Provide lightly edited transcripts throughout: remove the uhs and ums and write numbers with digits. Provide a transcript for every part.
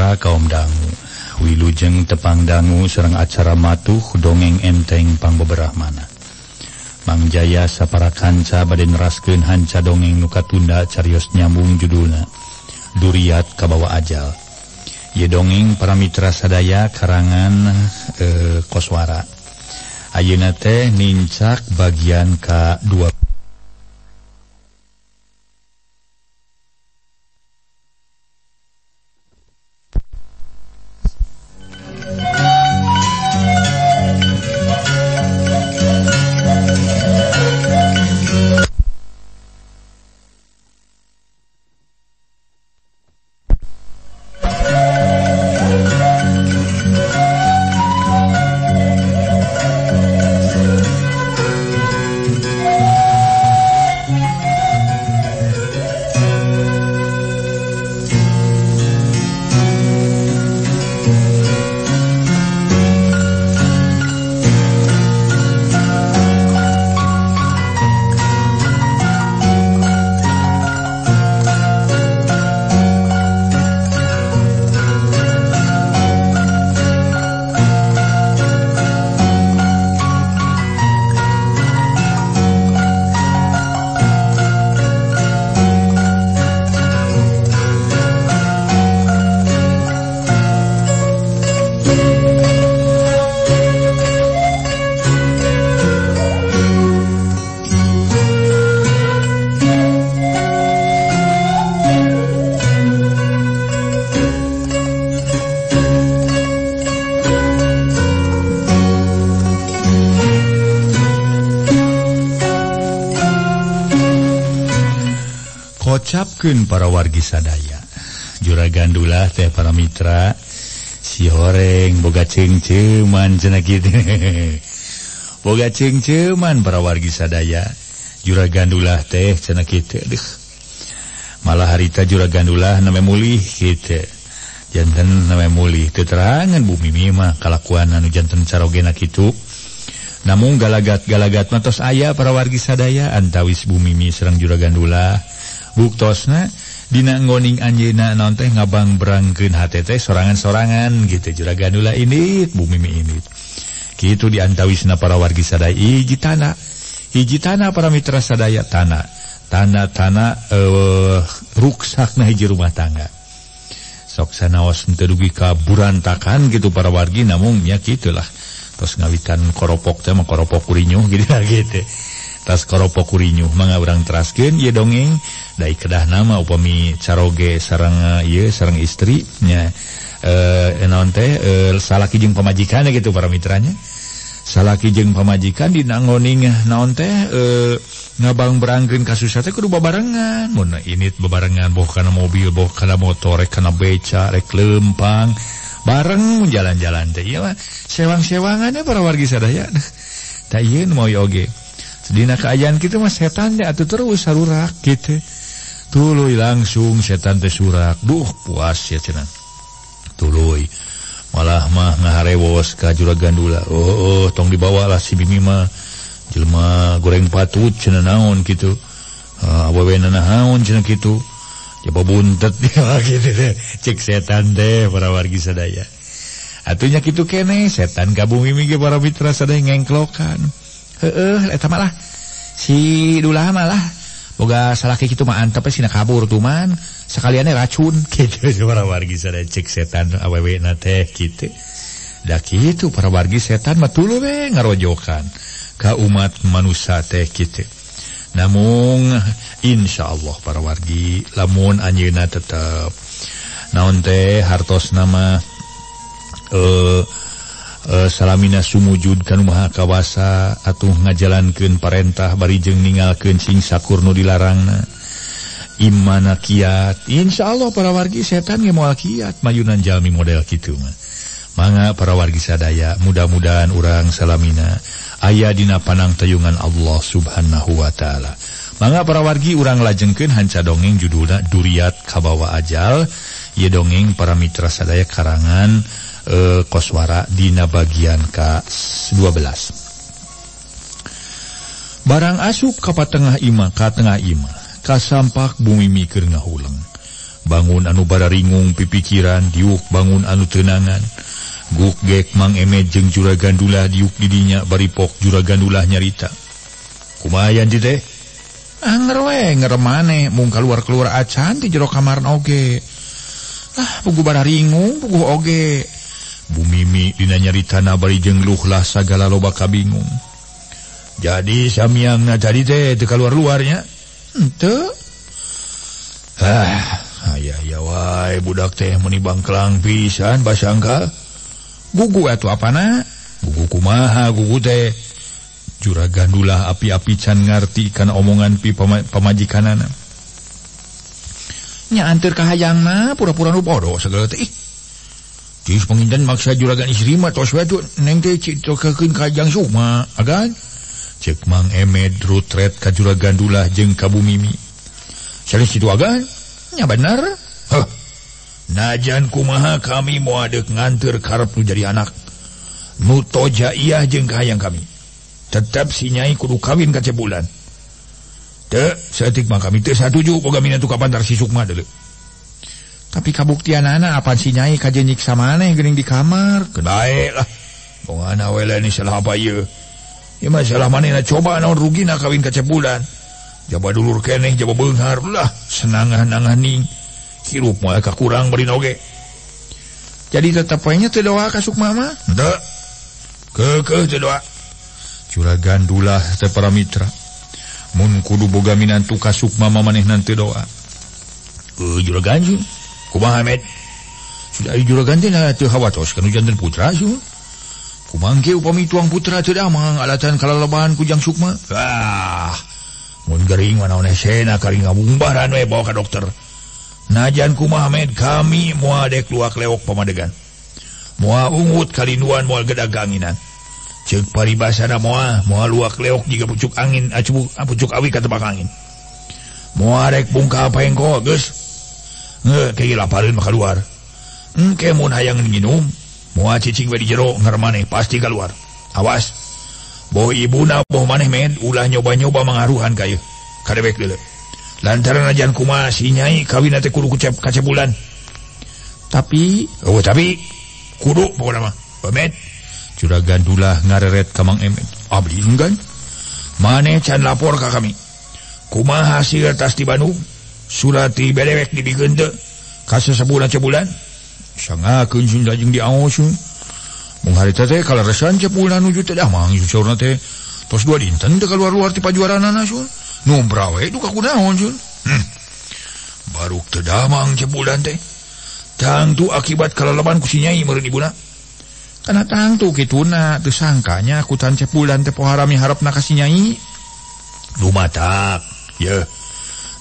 Mitra kaum dangu, wilujeng tepang dangu sareng acara matuh dongeng enteng pangbeberahmana. Mang Jaya sapara kanca bade neraskeun hanca dongeng nu katunda carios nyambung judulna Duriat Kabawa Ajal. Ieu dongeng para mitra sadaya karangan Koswara. Ayeuna teh nincak bagian ka-2. Kocapkeun para wargi sadaya. Juragan Dulah teh para mitra si horeng boga ceungceuman cenah kitu. Boga ceungceuman para wargi sadaya. Juragan Dulah teh cenah kitu. Deuh. Malah harita Juragan Dulah name mulih kitu. Janten name mulih teu terangan bumi mah kalakuan anu janten carogena kitu. Namun galagat-galagat mah tos aya para wargi sadaya antawis bumi mi sareng Juragan Dulah. Buktosna dina nggoning anjeunna naon teh ngabang berangkeun hate teh sorangan-sorangan gitu. Juragan Dulah indit, bumi mi indit. Kitu diantawisna para wargi sadaya hiji tanah. Hiji tanah para mitra sadaya tanah. Tanah-tanah ruksakna hiji rumah tangga. Sok sanaos teu dugi ka burantakan gitu para wargi, namun nya kitulah. Tos ngawitan koropok teh mah koropok kurinyuh gitu gitu. Tas koropok kurinyuh mangga urang teraskeun ieu dongeng dai kedah nama upami caroge sareng ieu sareng istri nya naon teh salaki jeung pamajikan gitu para mitranya. Salaki jeung pamajikan dina ngoning naon teh ngabang berangkeun kasusah teh kudu babarengan. Mun init babarengan boh kana mobil boh kana motor rek kana beca rek lempang bareng jalan-jalan teh ieu mah sewang-sewangannya para wargi sadaya. Tah ieu nu mawi oge. Dina kaayaan kitu mah setan teh atuh terus sarurak kitu. Tuluy langsung setan teh surak. Duh puas ya cenah. Tuluy malah mah ngaharewos ka Juragan Dulah. Oh, tong dibawa lah si Mimi mah. Jelema goreng patut cenah naon kitu. Awewena naon cenah kitu. Coba buntet kitu teh. Cek setan teh para wargi sadaya. Atuh nya kitu keneh setan ka bumi ge para mitra sadaya ngengklokan. Heeh, eta mah lah. Si Dulah mah lah. Boga salaki kitu mah antep sina kabur tuman, sakaliannya racun kitu para wargi sadaya cek setan awewe na teh kitu. Da kitu para wargi setan mah tuluy we ngarojokan ka umat manusia teh kitu. Namun insyaallah para wargi lamun anjeunna tetep naon teh hartosna mah salamina sumujud kanu maha kawasa atuh ngajalankeun parentah bari jeung ninggalkeun sing sakur nu dilarangna imana kiat insyaallah para wargi setan ge moal kiat mayunan jalmi model kitu mah. Mangga para wargi sadaya mudah-mudahan urang salamina aya dina panangtayungan Allah Subhanahu wa taala. Mangga para wargi urang lajengkeun hanca dongeng judulna Duriat Kabawa Ajal. Ieu dongeng para mitra sadaya karangan Koswara dina bagian ka-12. Barang asup ka patengah imah, ka tengah imah, kasampak bumi mikir ngahuleng. Bangun anu bararingung pipikiran, diuk bangun anu tenangan. Guk gek Mang Emed jeung Juragan Dulah diuk didinya bari pok Juragan Dulah nyarita. Kumaha yen teh? Anger we ngeremane mung kaluar-keluar acan ti jero kamar oge. Ah, puguh bararingung puguh oge. Bu Mimi dina nyaritana bari jeung luhlah sagala loba kabingung. Jadi samiangna tadi teh teu kaluar-luarnya. Henteu. Ah, aya ya wae budak teh meuni bangklang pisan basangka. Gugu atuh apana? Gugu kumaha gugu teh? Juragan Dulah api-api can ngarti kana omongan pi pamajikanana. Nya anteur ka hayangna pura-pura nu bodoh sagala teh. Ih. Geus panginten maksa juragan istri mah tos we atuh neng teh citokeun ka Jang Sukma, agan. Cek Mang Emed rutret ka Juragan Dulah jeung ka Bu Mimi. Sanes kitu agan? Nya bener. Heh. Najan kumaha kami moal deuk nganteur karep nu jadi anak. Nu toja iah jeung kahayang kami. Tetep si Nyai kudu kawin ka Cebulan. Teu, saeutik mah kami teu satuju boga minantu ka pantar si Sukma deuleu. Tapi kabuktianana apan si Nyai kajen nyiksa maneh geuning di kamar. Keun bae lah. Bongana we lain salah apa ieu. Ieu mah salah manehna coba naon rugina kawin ka Cebulan. Jaba dulur keneh jaba beunghar lah senangah-nangah ning. Hirup moal kakurang bari oge. Jadi tetep we nya teu doa ka Sukma mah? Henteu. Keukeuh teu doa. Juragan Dulah teh para mitra. Mun kudu boga minantu ka Sukma mah manehna teu doa. Juragan sih. Kumaha Med? Sudah juragan teh na teu hawatos kanu janten putra sih. Kumangke upami tuang putra teu damang alatan kalaleban ku Jang Sukma. Ah. Mun gering mah naon hesena kari ngabungbaran we bawa ka dokter. Najan kumaha Med kami moal dek luak leok pamadegan. Moal ungut kalinduan moal gedag anginan. Ceuk paribasana moal moal luak leok jiga pucuk angin pucuk awi katebak angin. Moal rek bungka pengko geus. Nge ke lapareun mah kaluar. Engke mun hayang nginum moal cicing we di jero ngarmaneh pasti kaluar. Awas. Boh ibuna boh maneh Med ulah nyoba-nyoba mangaruhan ka ieu. Kadewek deuleu. Lantaran ajan kumaha si Nyai kawin teh kudu ka Cebulan. Tapi oh tapi kudu pokona mah. Med Juragan Dulah ngareret ka Mang Emed. Abdi enggan. Maneh can lapor ka kami. Kumaha hasil tas di Bandung? Surat ti bedewek dibikeun teu? Ka sasabulan Cebulan? Sangakeun sun lajeng diaos. Mung harita teh kaleresan Cebulan nuju teh damang saurna teh. Tos dua dinten teu kaluar-luar ti pajuaranana sun. Numbra we duka kunaon sun. Baruk teu damang Cebulan teh. Tangtu akibat kalalaban ku si Nyai meureun ibuna. Kana tangtu kituna teu sangkanya kutan Cebulan teh pohara miharepna ka si Nyai. Nu matak ye.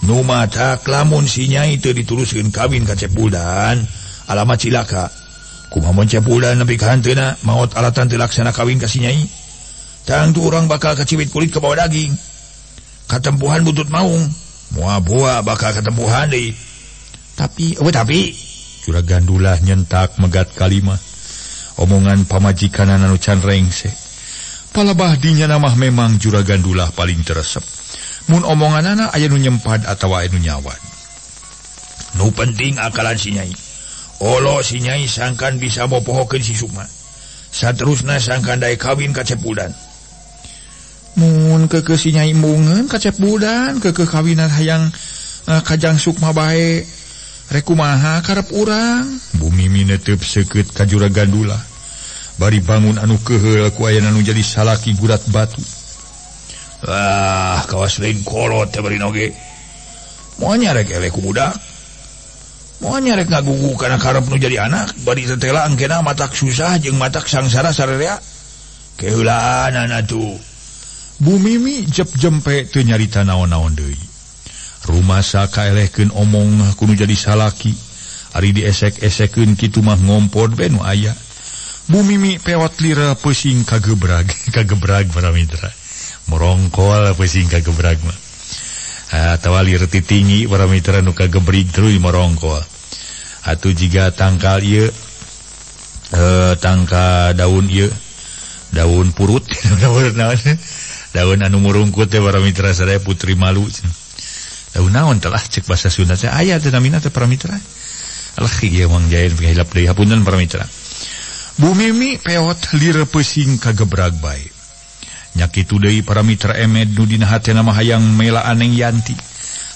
Nu matak lamun si Nyai teu dituruskeun kawin ka Cebulan, alamat cilaka. Kumaha mun Cebulan nepi ka hanteuna maot alatan teu laksana kawin ka si Nyai. Tangtu urang bakal kaciwit kulit ka bawa daging. Katempuhan butut maung. Moal boa bakal katempuhan deui. Tapi oh, tapi Juragan Dulah nyentak megat kalimah. Omongan pamajikanana nu can rengse. Palebah dinya mah memang Juragan Dulah paling teresep. Mun omonganana aya nu nyempad atawa aya nu nyawad. Nu penting akalan si Nyai. Olo si Nyai sangkan bisa mopohokeun si Sukma. Saterusna sangkan daek kawin ka Cebulan. Mun keukeuh si Nyai embungeun ka Cebulan, keukeuh kawinan hayang ka Jang Sukma bae. Rek kumaha karep urang? Bu Mimi neteup seukeut ka Juragan Dulah. Bari bangun anu keheul ku aya nu jadi salaki gurat batu. Ah, kawas lain kolot teh bari oge. Moal nyarek eleh ku budak. Moal nyarek ngagugu kana karep nu jadi anak, bari tetela engkena matak susah jeung matak sangsara sarerea. Keheulaanana tuh. Bu Mimi jep jempe teu nyarita naon-naon deui. Rumasa kaelehkeun omong kudu jadi salaki. Ari diesek-esekeun kitu mah ngompod we nu aya. Bu Mimi pewot lira pusing kagebrag, kagebrag para mitra. Morongkol pusing kagebrag mah. Atawa lir ti tinggi para mitra nu kagebrig terus morongkol. Atuh jiga tangkal ieu tangka daun ieu, daun purut, daun naon? Daun anu murungkut teh para mitra sadaya putri malu. Tahu naon telah cek bahasa Sunda teh aya teh namina teh para mitra. Alah ieu Mang Jain hilap deui hapunten para mitra. Bu Mimi peot lir peusing kagebrag bae. Nya kitu deui para mitra Emed nu dina hatena mah hayang melaan Neng Yanti.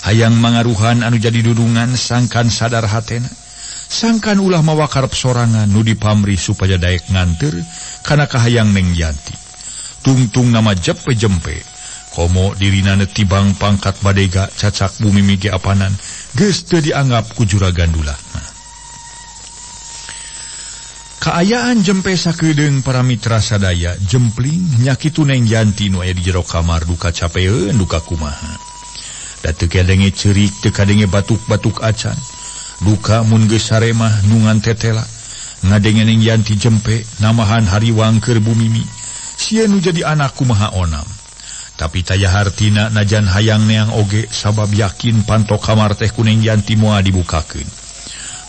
Hayang mangaruhan anu jadi dudungan sangkan sadar hatena. Sangkan ulah mawa karep sorangan nu dipamrih supaya daek nganteur kana kahayang Neng Yanti. Tungtung nama jempe-jempe. Komo dirina tibang pangkat badega cacak Bu Mimi ge apanan geus teu dianggap ku juragan Dulah. Kaayaan jempe sakedeung para mitra sadaya jempling nya kitu Neng Yanti nu aya di jero kamar duka capeun duka kumaha. Da teu kadenge ceurik teu kadenge batuk-batuk acan. Duka mun geus saremah nu ngan tetela ngadenge Neng Yanti jempe namahan hariwang keur Bu Mimi. Sieun nu jadi anak kumaha onam. Tapi taya hartina najan hayang neang oge sabab yakin pantok kamar teh ku Neng Yanti moal dibukakeun.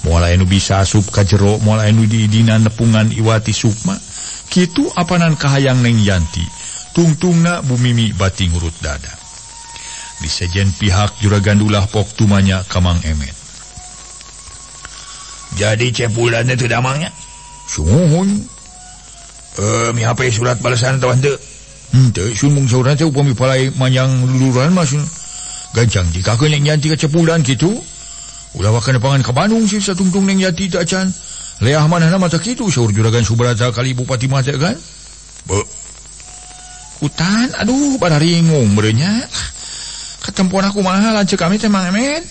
Moal aya nu bisa asup ka jero, moal aya nu diidinan nepungan iwati sukma. Kitu apanan kahayang Neng Yanti, tungtungna Bu Mimi bati ngurut dada. Di sejen pihak juragan Dulah pok tumanya ka Mang Emet. Jadi cepulan teh damangnya? Sungguh. Mi HP surat balasan atawa henteu? Henteu sun mung saurna teh upami palai manjang luluran mah sun. Gancang dikakeun Neng Yanti ka cepulan kitu. Ulah wakana pangan ka Bandung sih satungtung Neng Yanti teh acan. Leah manehna mah teh kitu saur juragan Subrata kali Bupati mah teh kan. Be. Kutan aduh bararingung meureun nya. Katempoan aku mah lanceuk kami teh Mang Emet.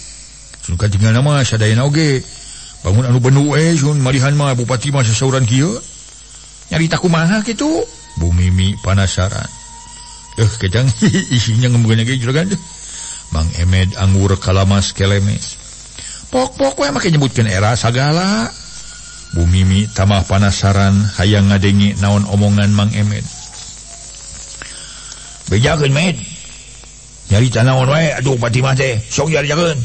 Sun katinggalna mah sadayana oge. Bangun anu bendu we sun malihan mah bupati mah sasauran kieu. Nyarita kumaha kitu? Bu Mimi panasaran. Kejang isinya ngembukeun ge juragan. Mang Emed anggur kalamas kelemes. Pok-pok we make nyebutkeun era sagala. Bu Mimi tamah panasaran hayang ngadenge naon omongan Mang Emed. Bejakeun Med. Nyarita naon wae atuh bupati mah teh sok nyaritakeun.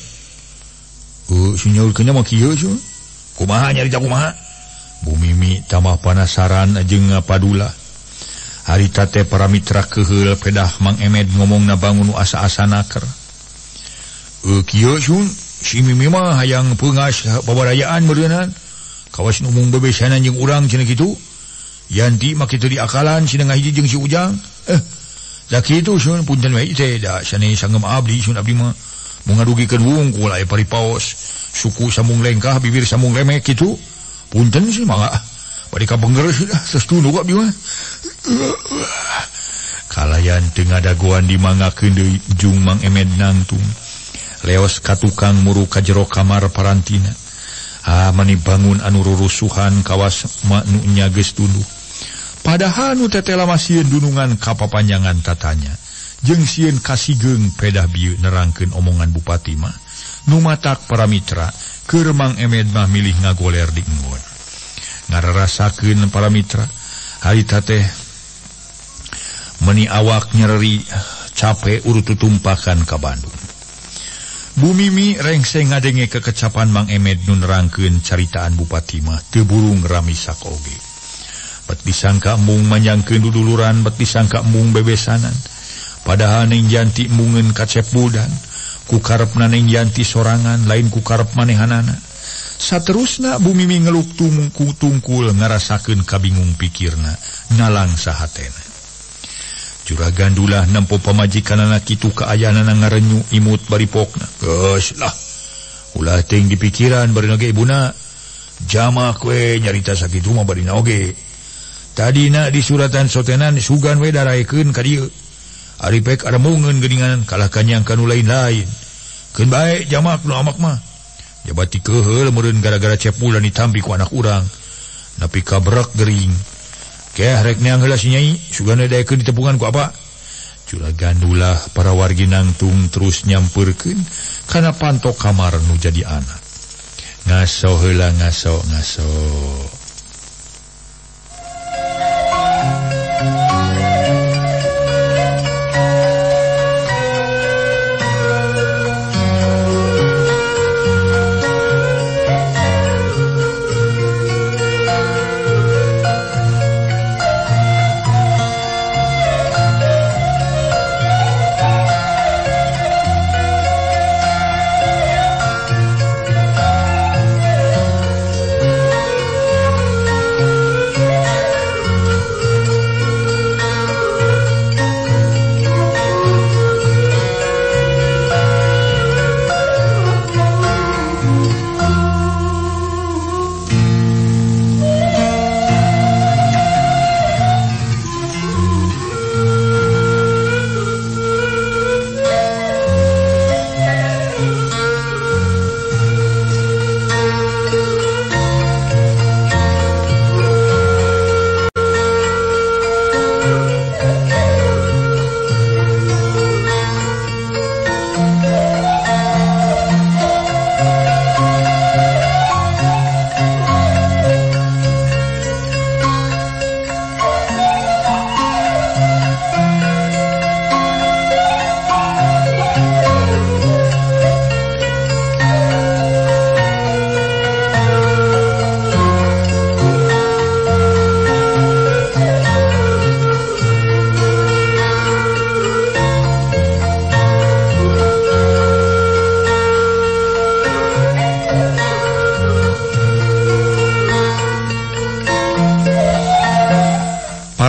Sinyaurkeun mah kieu sun. Kumaha nyarita kumaha? Bu Mimi tambah panasaran jeung Padula. Harita teh para mitra keheul pedah Mang Emed ngomongna bangun nu asa-asa naker. Kieu sun, si Mimi mah hayang peungas babarayaan meureunnan. Kawas nu mung bebesanan jeung urang cenah kitu. Yanti mah kitu diakalan cenah ngahiji jeung si Ujang. Da kitu sun punten we teh da sane sanggem abdi sun abdi mah mun ngadugikeun wungkul aya paripaos. Suku sambung lengkah bibir sambung lemek kitu. Punten sih mangga. Bari ka pengger sih tunduk abdi mah. Kalayan teu ngadagoan dimangakeun deui jung Mang Emed nangtung. Leos ka tukang muru ka jero kamar parantina. Ah mani bangun anu rurusuhan kawas nu nya geus tunduh. Padahal nu tetela mah sieun dunungan ka papanjangan tatanya. Jeung sieun kasigeung pedah bieu nerangkeun omongan bupati mah. Nu matak para mitra keur Mang Emed mah milih ngagoler di enggon. Ngararasakeun para mitra harita teh meni awak nyereri capek urut tutumpakan ka Bandung. Bu Mimi rengseng ngadenge kekecapan Mang Emed nu nerangkeun caritaan bupati mah teu burung ramisak oge. Bet disangka embung manjangkeun duduluran, bet disangka embung bebesanan. Padahal Neng Yanti embungeun ka Cep Buldan. Ku karepna Neng Yanti sorangan lain ku karep manehanana. Saterusna Bu Mimi ngeluk tungkul ngarasakeun kabingung pikirna nalang sahatena. Juragan Dulah nempo pamajikanana kitu kaayaanana ngarenyu imut bari pokna. Geus lah. Ulah teuing dipikiran barina ge ibuna. Jamak we nyarita sakitu mah barina oge. Tadina di suratan sotenan sugan we daraekeun ka dieu. Ari pek aremungeun geuningan kalah kanyang ka nu lain-lain. Keun bae jamak nu amak mah. Jabati keheul meureun gara-gara Cep Bulan ditampi ku anak urang. Nepi ka brek gering. Keh rek neang heula si Nyai, sugana daekeun ditepungan ku apa? Juragan Dulah para wargi nangtung terus nyampeurkeun kana pantok kamar nu jadi anak. Ngaso heula ngaso ngaso.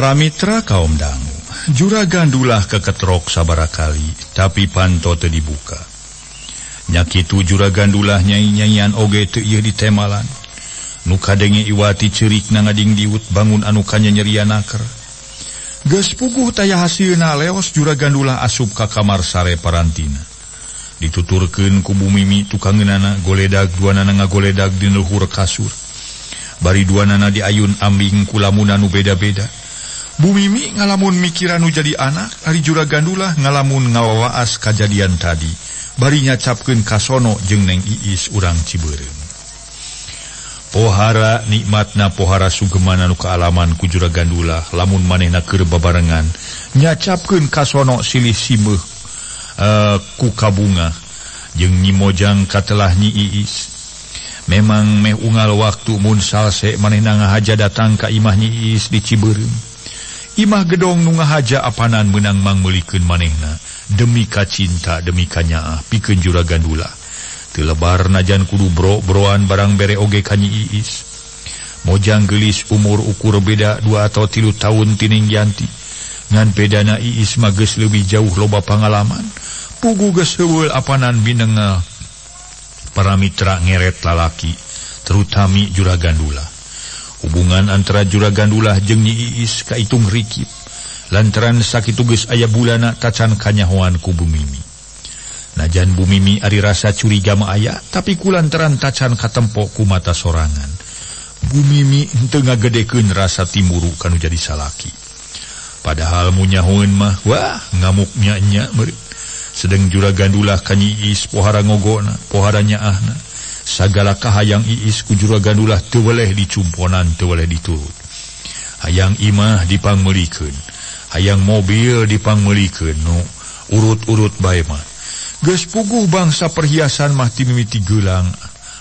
Para mitra kaum dangu, juragan dulah keketrok sabarakali, tapi panto teu dibuka. Nya kitu juragan dulah nyai-nyaian oge teu ieu ditemalan. Nu kadenge Iwati ceurik na ngadingdiut bangun anu kanyanyerian naker. Geus puguh taya hasilna leos juragan dulah asup ka kamar sare parantina. Dituturkeun ku Bu Mimi tukangeunana goledag duanana ngagoledag di luhur kasur. Bari duanana diayun ambing ku lamunan nu beda-beda. Bu Mimi ngalamun mikiran nu jadi anak, ari juragan dulah ngalamun ngawawaas kajadian tadi. Bari nyacapkeun kasono jeung Neng Iis urang Cibeureum. Pohara nikmatna pohara sugeman anu kaalaman ku juragan dulah lamun manehna keur babarengan nyacapkeun kasono silih simeuh ku kabunga jeung Nyi Mojang katelah Nyi Iis. Memang meh unggal waktu mun salse manehna ngahaja datang ka imah Nyi Iis di Cibeureum. Imah gedong nu ngahaja apanan meunang mangmeulikeun manehna demi kacinta demi kanyaah pikeun juragan dulah. Teu lebar najan kudu bro-broan barang bere oge ka Nyi Iis. Mojang geulis umur ukur beda 2 atau 3 tahun ti Ning Yanti. Ngan bedana Iis mah geus leuwih jauh loba pangalaman. Pugu geus heueul apanan binenga para mitra ngeret lalaki, terutami juragan dulah. Hubungan antara juragan dulah jeung Nyi Iis kaitung rikip. Lantaran sakitu geus aya bulana tacan kanyahoan ku Bu Mimi. Najan Bu Mimi ari rasa curiga mah aya, tapi kulantaran tacan katempo ku mata sorangan. Bu Mimi henteu ngagedekeun rasa timburu kanu jadi salaki. Padahal munyahoeun mah wah ngamuk nya-nya meureun. Sedeng juragan dulah ka Nyi Iis pohara ngogona, pohara nyaahna. Sagala kahayang Iis ku juragan dulah teu weleh dicumponan, teu weleh diturut. Hayang imah dipangmeulikeun, hayang mobil dipangmeulikeun, nu urut-urut bae mah. Geus puguh bangsa perhiasan mah ti mimiti geulang,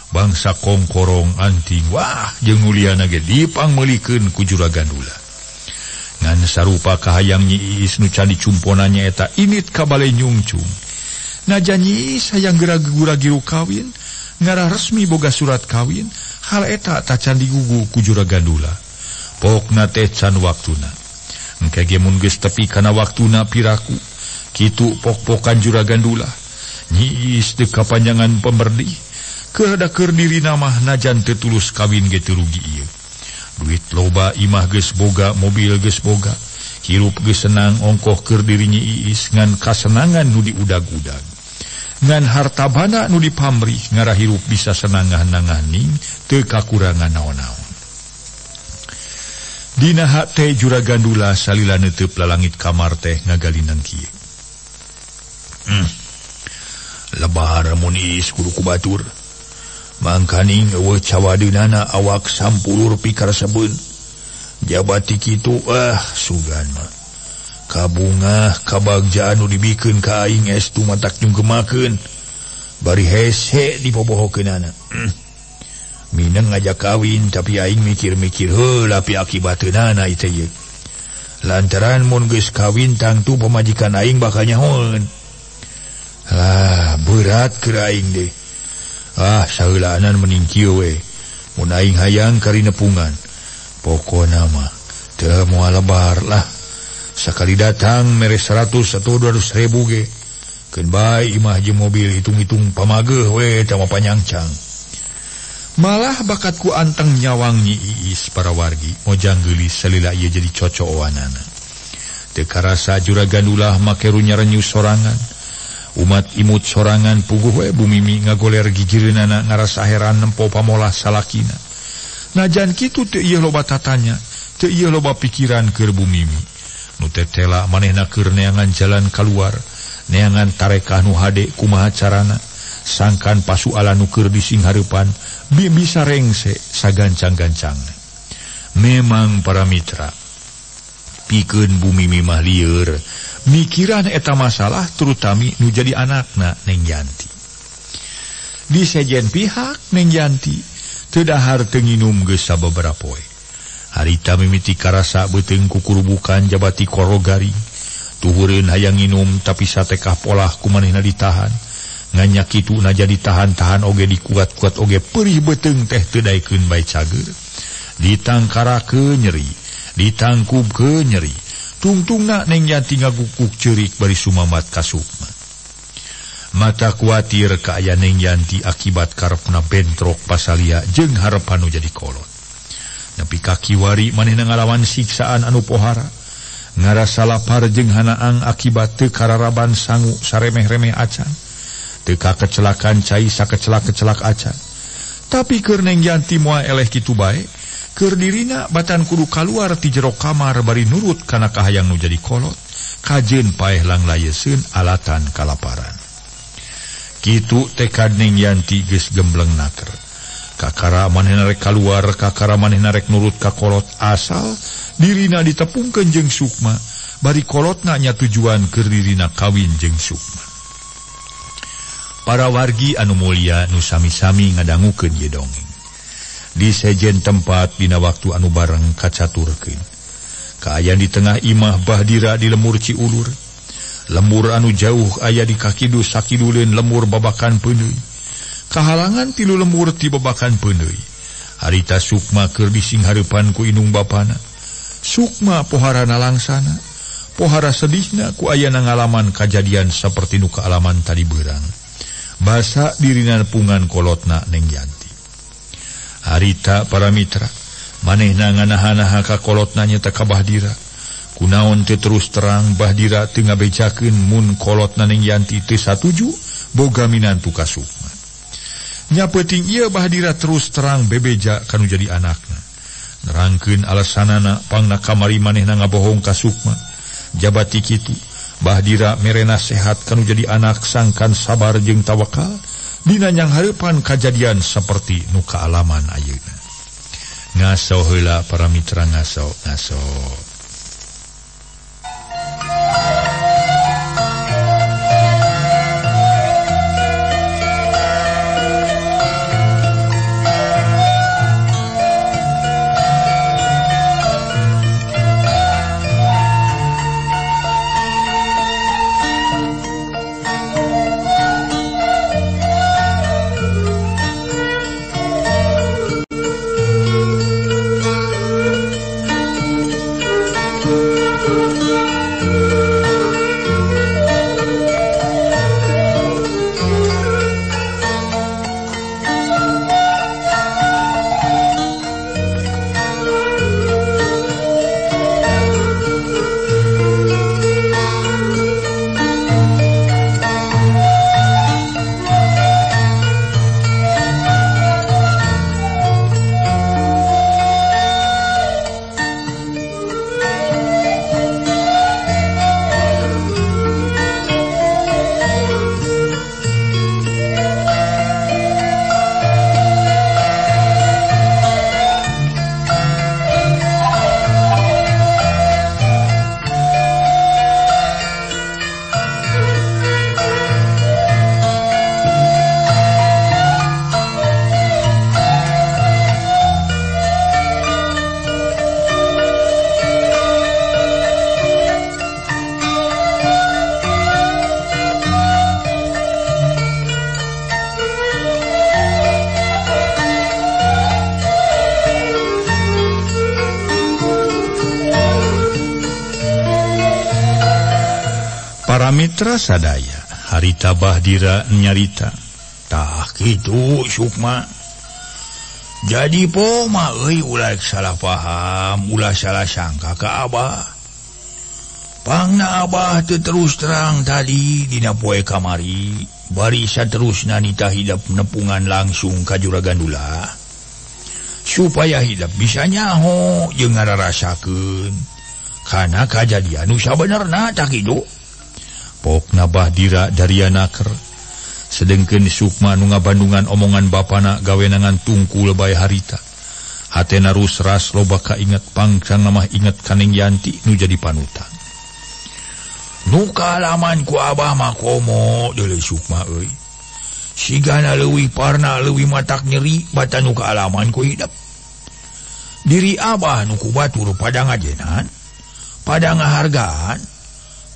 bangsa kongkorong anting, wah jeung muliana ge dipangmeulikeun ku juragan dulah. Ngan sarupa kahayang Nyi Iis nu can dicumponan nyaeta init ka bale nyungcung. Najan Nyi Iis hayang geura-gura-giru kawin, ngarah resmi boga surat kawin, hal eta tacan digugu ku juragan dulah. Pokna teh can waktuna. Engke ge mun geus tepi kana waktuna piraku, kitu pok-pokan juragan dulah. Nyi Iis teu kapanjangan pemerdih, keur dirina mah najan teu tulus kawin ge teu rugi ieu. Duit loba, imah geus boga, mobil geus boga, hirup geus senang ongkoh keur diri Nyi Iis ngan kasenangan nu diudag-udag. Ngan harta banda nu dipamrih ngarah hirup bisa senangah-nanganing teu kakurangan naon-naon. Dina hate juragan dulah salila neuteub lalangit kamar teh ngagalinang kieu. Lebar mun Iis kudu ku batur. Mangkaning eueuh cawadeunana awak sampulur pikaresebeun. Jabati kitu sugan mah. Kabungah kabagjaan nu dibikeun ka aing estu matak nyunggemakeun. Bari hese dipobohokeunana. Mineng ngajak kawin tapi aing mikir-mikir heula pi akibateunana ieu teh. Lantaran mun geus kawin tangtu pamajikan aing bakal nyahoeun. Lah berat keur aing deh. Saheulaanan mending kieu we. Mun aing hayang kari nepungan. Pokona mah teu moal lebar lah. Sakali datang mere 100 atau 200 ribu ge. Keun bae imah jeung mobil hitung-hitung pamageuh we teh mah panyangcang. Malah bakatku anteng nyawang Nyi Iis para wargi mojang geulis salila ieu jadi cocowanana. Teu karasa juragan dulah make runyarenyu sorangan. Umat imut sorangan puguh we Bu Mimi ngagoler gigireunana ngarasa heran nempo pamolah salakina. Najan kitu teu ieu loba tatanya, teu ieu loba pikiran keur Bu Mimi. Nu tetela manehna keur neangan jalan kaluar, neangan tarekah nu hade kumaha carana, sangkan pasualan nu keur disinghareupan bisa rengse sagancang-gancangna. Memang para mitra, pikeun Bu Mimi mah lieur mikiran eta masalah terutami nu jadi anakna Neng Yanti. Di sejen pihak Neng Yanti teu dahar teu nginum geus sababaraha poe. Harita mimiti karasa beuteung kukurubukan jabati korogari. Tuhureun hayang nginum tapi satekah polah ku manehna ditahan. Ngan nya kitu naja ditahan-tahan oge dikuat-kuat oge perih beuteung teh teu daekeun bae cager. Ditangkarakeun nyeri, Ditangkubkeun nyeri. Tungtungna Neng Yanti ngagukuk ceurik bari sumamat ka Sukma. Mata kuatir ka aya Neng Yanti akibat karepna bentrok pasalia jeung harepan nu jadi kolot. Nepi ka kiwari manehna ngalawan siksaan anu pohara. Ngarasa lapar jeung hanaang akibat teu kararaban sangu saremeh-remeh acan. Teu kakecelakan cai sakecelak-kecelak acan. Tapi keur Neng Yanti moal eleh kitu bae, keur dirina batan kudu kaluar ti jero kamar bari nurut kana kahayang nu jadi kolot, kajeun paeh langlayeseun alatan kalaparan. Kitu tekad Neng Yanti geus gembleng naker. Kakara manehna rek kaluar, kakara manehna rek nurut ka kolot asal dirina ditepungkeun jeung Sukma, bari kolotna nya tujuan keur dirina kawin jeung Sukma. Para wargi anu mulia nu sami-sami ngadangukeun ieu dongeng. Di sejen tempat dina waktu anu bareng kacaturkeun. Kaayaan di tengah imah Bahdira di lemur Ciulur. Lemur anu jauh aya di kakidu sakiduleun lemur babakan peuneuy. Kahalangan tilu lemur ti babakan peuneuy. Harita Sukma keur disinghareupan ku indung bapana. Sukma pohara nalangsana, pohara sedihna ku ayana ngalaman kajadian saperti nu kaalaman tadi beurang. Basa dirina nepungan kolotna Neng Yanti. Harita para mitra, manehna nganaha-naha ka kolotna nyata ka Bahdira. Kunaon teu terus terang Bahdira teu ngabejakeun mun kolotna Neng Yanti teu satuju boga minantu ka Sukma. Nya peuting ieu Bahdira terus terang bebeja kanu jadi anakna. Nerangkeun alasanana pangna kamari manehna ngabohong ka Sukma. Jabati kitu, Bahdira mere nasehat kanu jadi anak sangkan sabar jeung tawakal dina nyanghareupan kajadian saperti nu kaalaman ayeuna. Ngaso heula para mitra, ngaso, ngaso. Para mitra sadaya, harita Bahdira nyarita. Tah kitu Sukma. Jadi poma euy ulah salah paham, ulah salah sangka ka Abah. Pangna Abah teu terus terang tadi dina poe kamari, bari saterusna nita hidep nepungan langsung ka Juragan Dula. Supaya hidep bisa nyaho jeung ngararasakeun kana kajadian nu sabenerna tah kitu. Pokna Bahdira daria naker. Sedengkeun Sukma nu ngabandungan omongan bapana gawenangan tungkul bae harita. Hatena rusras loba kainget pangcang mah inget ka Neng Yanti nu jadi panutan. Nu kaalaman ku Abah mah komo deuleu Sukma euy. Sigana leuwih parna leuwih matak nyeri batan nu kaalaman ku hidep. Diri Abah nu ku batur pada ngajenan, pada ngahargaan.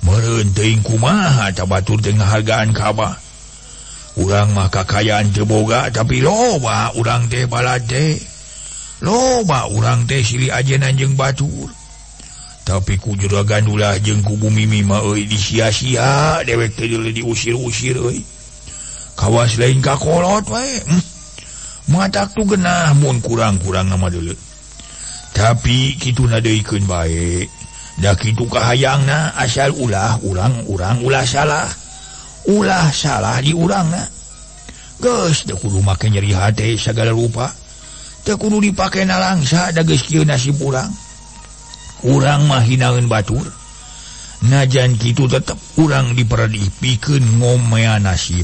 Meureun teuing kumaha ta batur teh ngahargaan ka Abah. Urang mah kakayaan teu boga tapi loba urang teh balad teh. Loba urang teh silih ajenan jeung batur. Tapi ku juragan ulah jeung ku bumi mah euy disia-sia dewek teh diusir-usir euy. Kawas lain ka kolot we. Matak tu genah mun kurang-kurang mah deuleu. Tapi kituna deuikeun bae. Da kitu kahayangna asal ulah urang-urang ulah salah. Ulah salah di urangna. Geus teu kudu make nyeri hate sagala rupa. Teu kudu dipake nalangsa da geus kieu nasib urang. Urang mah hinaeun batur. Najan kitu tetep urang diperedih pikeun ngomea nasib.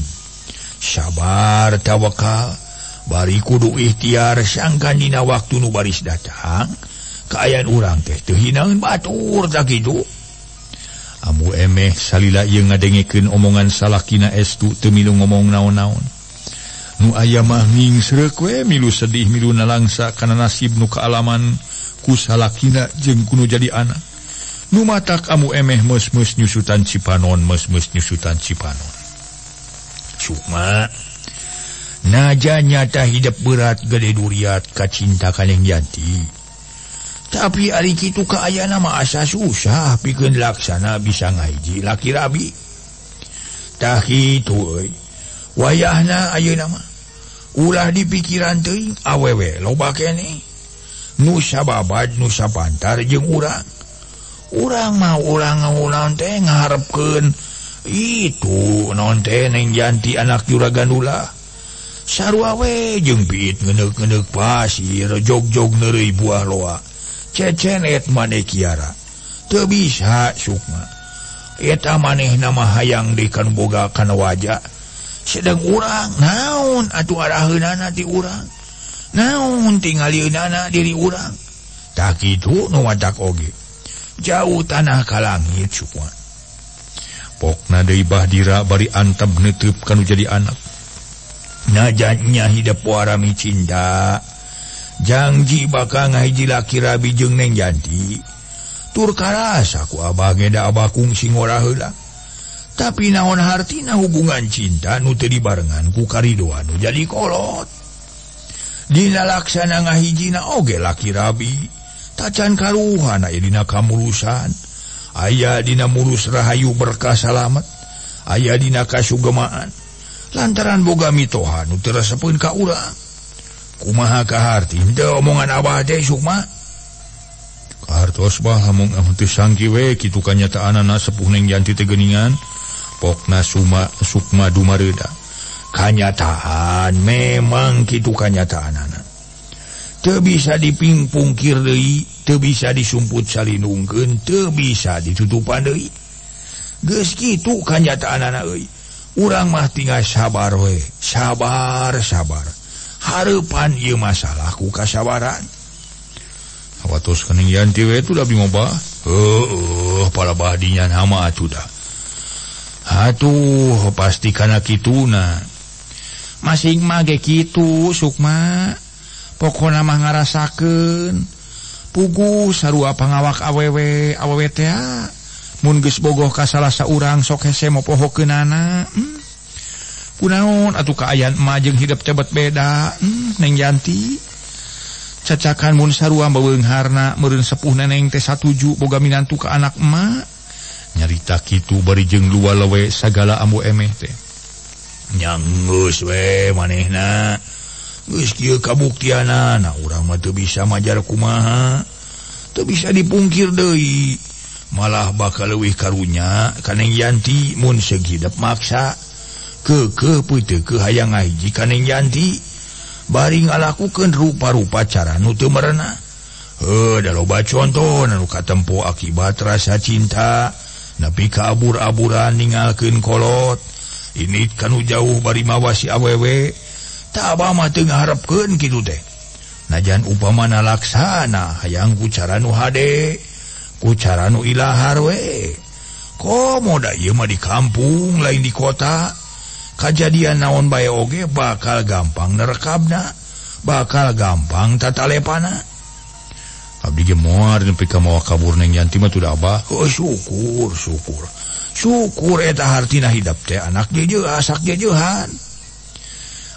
Sabar tawakal, bari kudu ikhtiar sangkan dina waktu nu baris datang, kaayaan urang teh teu hinaeun batur tah kitu. Ambu emeh salila ieu ngadengekeun omongan salakina estu teu milu ngomong naon-naon. Nu aya mah ngingsreuk we milu sedih milu nalangsa kana nasib nu kaalaman ku salakina jeung kuno jadi anak. Nu matak amu emeh meus-meus nyusutan cipanon, meus-meus nyusutan cipanon. Sukma naja nyata hidup berat gede duriat kacinta kaneng Yanti. Tapi ari kitu kaayana mah asa susah pikeun laksana bisa ngahiji laki rabi. Tah kitu euy. Wayahna ayeuna mah ulah dipikiran teuing awewe loba keneh. Nusa babad nusa pantar jeung urang. Urang mah urang teh ngaharepkeun itu naon teh Neng Yanti anak juragan ulah. Sarua we jeung piit ngeneuk-ngeneuk pasir jog-jog neureuy buah loa. Cecenet maneh kiara. Teu bisa Sukma. Eta manehna mah hayang deui kanu boga kana wajah. Sedang urang naon atuh araheunana ti urang. Naon tingalieunana diri urang. Tah kitu nu matak oge. Jauh tanah ka langit Sukma. Pokna deui Bahdira bari antep neuteub kanu jadi anak. Najan nya hidup warami cinta. Jangji bakal ngahiji laki rabi jeung Neng Yanti. Tur karasa ku abah ge da abah kungsi ngora heula. Tapi naon hartina hubungan cinta nu teu dibarengan ku karidoan nu jadi kolot. Dina laksana ngahijina oge laki rabi. Tacan karuhan aya dina kamulusan. Aya dina mulus rahayu berkah salamet. Aya dina kasugemaan. Lantaran boga mitoha nu teu resepeun ka urang. Kumaha kaharti henteu omongan abah teh Sukma? Kahartos bah lamun teu sangki we kitu kanyataanana sepuh Neng Yanti teh geuningan. Pokna Sukma dumareuda. Kanyataan memang kitu kanyataanana. Teu bisa dipingpungkir deui, teu bisa disumput salindungkeun, teu bisa ditutupan deui. Geus kitu kanyataanana euy. Urang mah tinggal sabar we, sabar sabar. Hareupan ieu masalah ku kasabaran. Hawatos ka Neng Yanti we tu da bingung bah. Heueuh, pala bahdinya nama atuh da. Atuh pasti kana kituna. Masing mah ge kitu Sukma. Pokona mah ngarasakeun. Puguh sarua pangawak awewe, awewe teh mun geus bogoh ka salah saurang sok hese mopohokeunana. Kunaon atuh kaayaan emak jeung hidep teh bet beda. Neng Yanti. Cacakan mun sarua bebeungharna meureun sepuh neneng teh satuju boga minantu ka anak emak. Nyarita kitu bari jeung luwalewe sagala ambu emeh teh. Nya geus we manehna. Geus kieu kabuktianana urang mah teu bisa majar kumaha. Teu bisa dipungkir deui. Malah bakal leuwih karunya ka Neng Yanti mun seugidep maksa. Keukeuh peuteukeuh hayang ngahiji ka Neng Yanti. Bari ngalakukeun rupa-rupa cara nu teu merenah. Heuh, da loba contoh nu katempo akibat rasa cinta. Nepi ka abur-aburan ninggalkeun kolot. Ini kanu jauh bari mawa si awewe. Tah abah mah teu ngaharepkeun kitu teh. Najan upamana laksana hayang ku cara nu hade, ku cara nu ilahar we. Komo da ieu mah di kampung lain di kota. Kajadian naon bae oge bakal gampang nerekabna, bakal gampang tatalepana. Abdi ge moal nepi ka mawa kabur Neng Yanti mah tuh da abah. Oh, syukur, syukur. Syukur eta hartina hidep teh anak jeujeuh asak jejeuhan.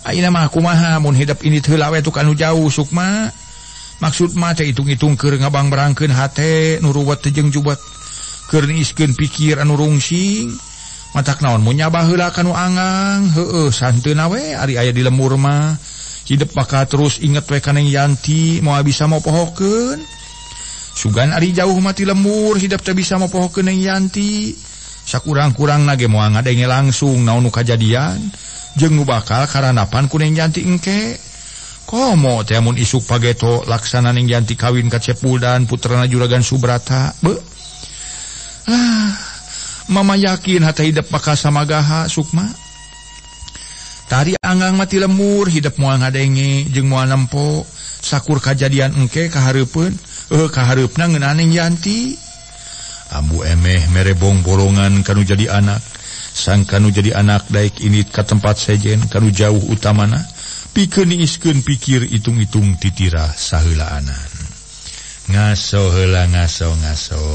Ayeuna mah kumaha mun hidep ini heula we tu kanu jauh Sukma. Maksud mah teh hitung-hitung keur ngabangbarangkeun hate nu ruwet teh jeung jubet. Keur niiskeun pikir anu rungsing. Matak naon mun nyabah heula ka nu Angang, heueuh santeuna we ari aya di lemur mah. Hidep bakal terus inget we ka Neng Yanti, moal bisa mopohokeun. Sugan ari jauh mah ti lembur, hidep teh bisa mopohokeun Neng Yanti. Sakurang-kurangna ge moal ngadenge langsung naon nu kajadian jeung nu bakal karanapan ku Neng Yanti engke. Komo teh mun isuk pageto laksana Neng Yanti kawin ka Cepuldan putrana Juragan Subrata. Beuh. Ah, mama yakin hate hidep bakal samagaha Sukma. Tari Anggang mati lemur hidep moal ngadenge jeung moal nempo sakur kajadian engke kahareupeun kahareupna ngeunaan Neng Yanti. Ambu emeh mere bongbolongan kanu jadi anak. Sang kanu jadi anak daek init ka tempat sejen kanu jauh utamana pikeun niiskeun pikir hitung-hitung titirah saheulaanan. Ngaso heula ngaso ngaso.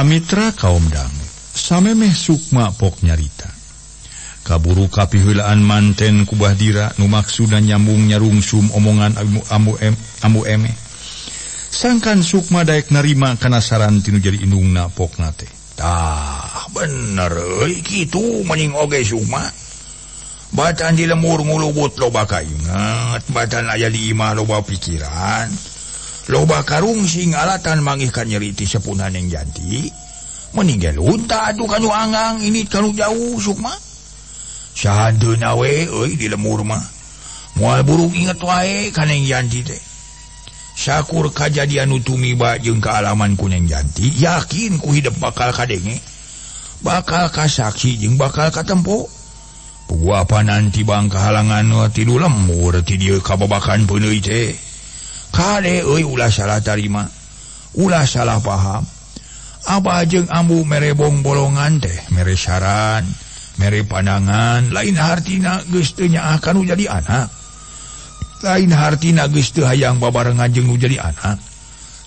Mitra kaum dangu samemeh Sukma pok nyarita kaburu kapiheulaan manten ku Bahdira nu maksudna nyambung nyarungsum omongan ambu emeh sangkan Sukma daek narima kana saran tinu jadi indungna pokna teh. Tah bener euy kitu mending oge Sukma batan di lemur ngulubut loba kainget batan aya di imah loba pikiran loba karungsing alatan manggih ka nyeri ti sepunah Neng Yanti. Meninggal lunta atuh kanu Angang ini kanu jauh Sukma. Sahanteuna we euy di lemur mah. Moal burung inget wae ka Neng Yanti teh. Sakur kajadian nu tumiba jeung kaalaman ku Neng Yanti, yakin ku hidep bakal kadenge. Bakal kasaksi jeung bakal katempo. Puguh apa nanti bang kahalangan ti nu lemur ti dieu kababakan peuneui teh. Kade euy ulah salah tarima, ulah salah paham. Abah jeung ambu mere bongbolongan teh, mere saran, mere pandangan, lain hartina geus teu nyaah ka nu jadi anak. Lain hartina geus teu hayang babarengan jeung nu jadi anak.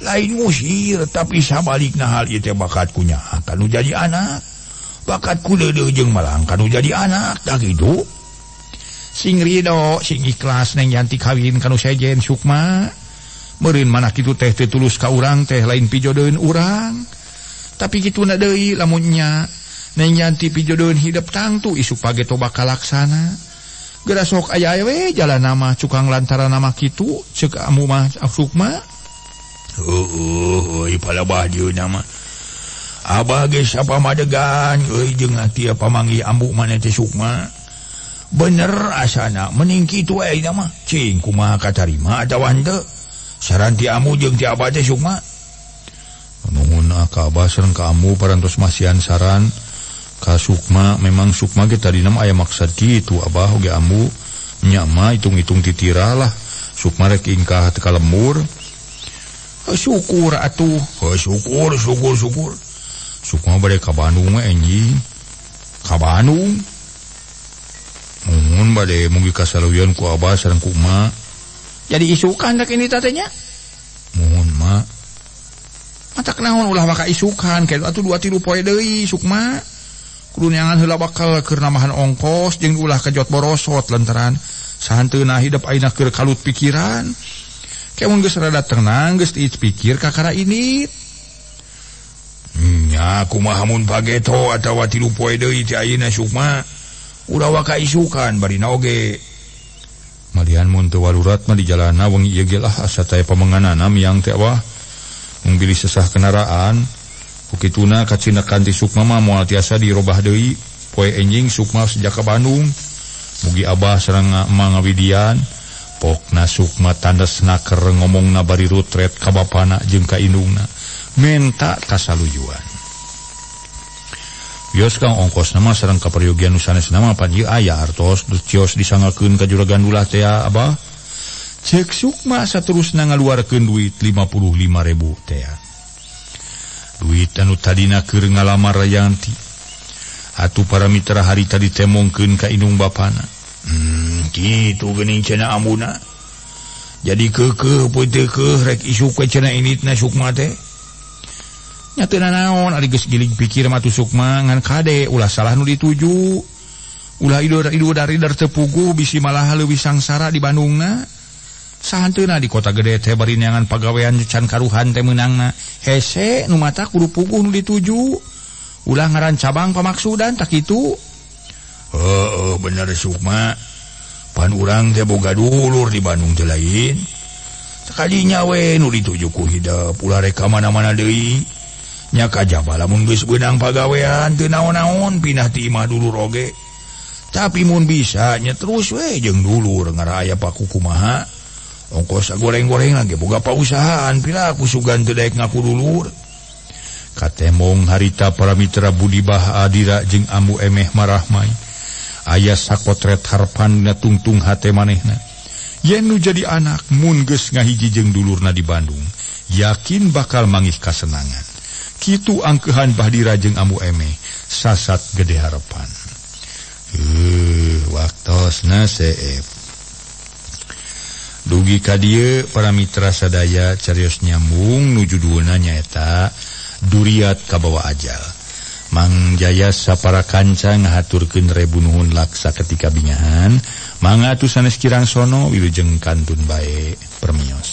Lain ngusir tapi sabalikna hal ieu teh bakat ku nyaah ka nu jadi anak. Bakat ku leuleung jeung malang ka nu jadi anak, tah kitu. Sing rido, sing ikhlas Neng Yanti kawin ka nu sejen Sukma. Meureun mana kitu teh teu tulus ka urang teh lain pijodeun urang. Tapi kituna deui lamun nya Neng Yanti pijodoheun hidep tangtu isuk pageto bakal laksana. Geura sok aya we jalan nama cukang lantaran nama kitu ceuk amu mah Sukma. Heueuh euy palabah dieu nama. Abah ge sapamadegan euy jeung tia pamanggih ambu maneh teh Sukma. Bener asana mending kitu we ayeuna mah. Cing kumaha katarima atawa henteu? Saran ti amu jeung ti abah teh Sukma. Nuhun ka abah sareng ka amu parantos masihan saran ka Sukma. Memang Sukma ge tadina mah aya maksad kitu abah oge ambu nya mah hitung-hitung titira lah Sukma rek ingkah teu ka lembur. Syukur atuh. Syukur syukur syukur. Sukma bade ka Bandung we enjing. Ka Bandung. Mun bade mugi kasaluyan ku abah sareng ku emak. Jadi isukan rek ini teh nya. Muhun mak. Matak naon ulah waka isukan kedu atuh 2-3 poe deui Sukma. Kudu neangan heula bakal keur namahan ongkos jeung ulah kejot borosot lantaran sahanteuna hidep ayeuna keur kalut pikiran. Ke mun geus rada tenang geus pikir kakara ini. Nya kumaha mun pageto atawa 3 poe deui ti ayeuna Sukma. Ulah waka isukan barina oge. Malihan mun teu walurat mah di jalana wengi ieu ge lah asa teh pamenganana miang teh wah. Mung bilih sesah kendaraan. Ku kituna kacinakan ti Sukma mah moal tiasa dirobah deui. Poe enjing Sukma sejak ka Bandung. Mugi abah sareng emak ngawidian. Pokna Sukma tandes naker ngomongna bari rutret ka bapana jeung ka indungna. Menta kasaluyuan. Wios kang ongkosna mah sareng kaperyogian nu sanesna mah pan ieu aya artos cios disangakeun ka juragan dulah teh abah. Cek Sukma saterusna ngaluarkeun duit 55.000 teh. Duit anu tadina keur ngalamar Yanti. Atuh para mitra harita ditemongkeun ka indung bapana. Kitu geuning cenah ambuna. Jadi keukeuh peuteukeuh rek isuk we cenah initna Sukma teh. Nya teu nanaon ari geus gilig pikir mah tu Sukma ngan kade ulah salah nu dituju. Ulah idur dari teu puguh bisi malah leuwih sangsara di Bandungna. Sahanteuna di kota gede teh bari neangan pagawean can karuhan teh meunangna. Hese nu mata kudu puguh nu dituju. Ulah ngaran cabang pamaksudan tak kitu. Heeh bener Sukma. Pan urang teh boga dulur di Bandung teh lain. Sakalinya we nu dituju ku hidep ulah rek ka mana-mana deui. Nya kajaba lamun geus beunang pagawean teu naon-naon pindah ti imah dulur oge. Tapi mun bisa nya terus we jeung dulur ngaraya paku kumaha. Ongkos goreng-goreng lagi boga pausahaan piraku sugan teu daek ngaku dulur. Katemong harita para mitra Budi Bah Adira jeung Ambu Emeh Marahmai. Aya sakotret harpan dina tungtung hate manehna. Yen nu jadi anak mun geus ngahiji jeung dulurna di Bandung, yakin bakal mangih kasenangan. Kitu angkeuhan Bahdira jeung Ambu Emeh sasat gede harapan. Waktosna seep. Dugi ka dieu para mitra sadaya carios nyambung nu judulna nyaeta Duriat Kabawa Ajal. Mang Jaya sapara kanca ngahaturkeun rebu nuhun laksa ketika bingahan. Mangga atuh sanes kirang sono wilujeng kantun bae permios.